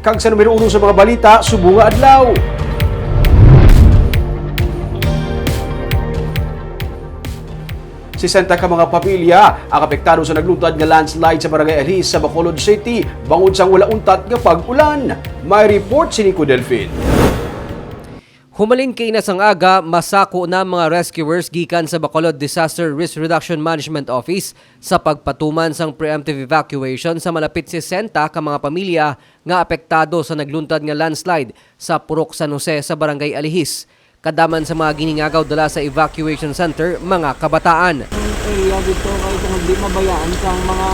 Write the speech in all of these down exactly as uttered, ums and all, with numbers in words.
Kag sa numero uno sa mga balita subong nga adlaw, sesenta ka mga pamilya ang apektado sa nagluntad nga landslide sa Barangay Alhis sa Bacolod City bangod sang wala untat nga pag-ulan. May report si Nico Delfin. Humalin kaina sang aga, masako na ang mga rescuers gikan sa Bacolod Disaster Risk Reduction Management Office sa pagpatuman sang preemptive evacuation sa malapit sesenta ka mga pamilya nga apektado sa nagluntad nga landslide sa Purok San Jose sa Barangay Alihis. Kadam man sa mga ginhingagaw dala sa evacuation center, mga kabataan. Ang area dito, kay tungod di mabayaan sang mga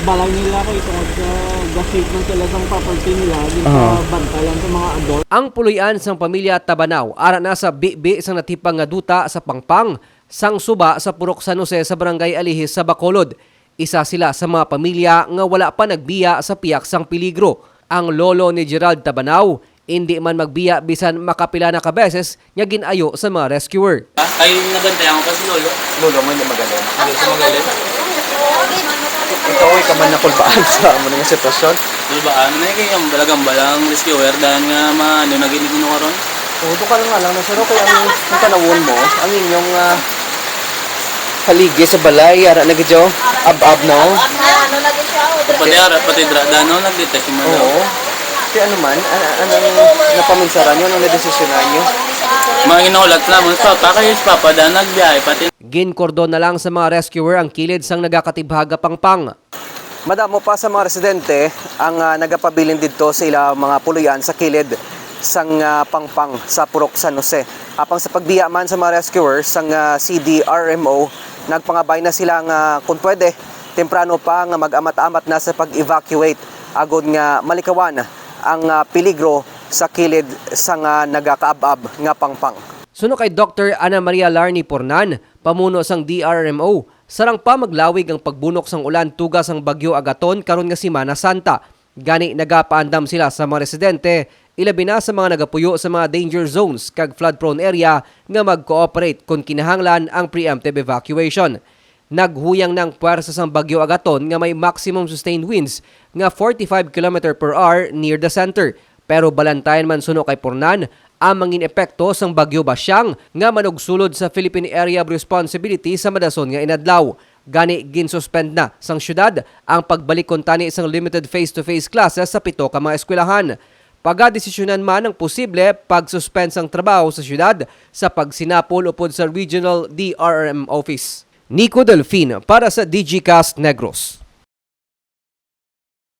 balay nila, kay tungod sa gasik man sila sang property nila, Aha. Ginpabantayan sa mga adult. Ang puloy-an sang pamilya Tabanaw ara na sa bibi sang natipang nga duta sa Pangpang, sang suba sa Purok San Jose sa Barangay Alihis sa Bacolod. Isa sila sa mga pamilya nga wala pa nagbiya sa pihak sang peligro. Ang lolo ni Gerald Tabanaw, indi man magbiya bisan makapila na ka beses nga gin-ayo sa mga rescuer. Ah, ay, nabantayan ko kasi lolo. Lolo mo, hindi magaling. Hindi siya magaling. Ikaw, ay ka man nakulbaan sa amo nga sitwasyon? Kulbaan, ano, kay ang balagang balang rescuer, dahil nga mga, ano, naginigino karon. Oo, doon ka lang nga lang, no? Sir, okay, ang, ang tanawon mo, ang inyong, ah, haligi sa balay, ara na gid, oh. Ab-ab, no? Ano lagi siya? Oh, Pati ara, pati dra, dano, nag-detect yung mga Oo. Kaya ano man, an-, anong napaminsaran nyo, anong nadesisyonan nyo? Mga ginulat na mo, si Papa, kayo si Papa, dahil nagbiyahe, pati Ginkordon na lang sa mga rescuer ang kilid sang nagakatibhag nga Pangpang. Madamo pa sa mga residente ang, ah, nagapabilin didto sa ila mga puloy-an sa kilid sang, ah, Pangpang sa Purok San Jose. Apang sa pagbiya man sa mga rescuer sang, ah, C D R M O, nagpangabay na sila nga, kung pwede, temprano pa nga mag-amat-amat na sa pag-evacuate agod nga malikawan ang, ah, peligro sa kilid sang, ah, nagakaab-ab nga Pangpang. Suno kay Doctor Ana Maria Larny Pornan, pamuno sang D R M O, sarang pa maglawig ang pagbunok sang ulan tuga sang Bagyo Agaton karon nga Semana Santa. Gani, nagapaandam sila sa mga residente, ilabi na sa mga nagapuyo sa mga danger zones kag flood-prone area nga mag-cooperate kon kinahanglan ang preemptive evacuation. Naghuyang na ang puwersa sang Bagyo Agaton nga may maximum sustained winds nga forty-five kilometer per hour near the center. Pero balantayan man, suno kay Pornan, ang mangin epekto sang Bagyo Basyang nga manugsulod sa Philippine Area of Responsibility sa madason nga inadlaw. Gani, ginsuspend na sang syudad ang pagbalik kuntani sang limited face-to-face classes sa pito ka mga eskwelahan. Pagadesisyonan man ang posible pag-suspend sang trabaho sa syudad sa pagsinapol upod sa Regional D R R M Office. Nico Delfin para sa Digicast Negros.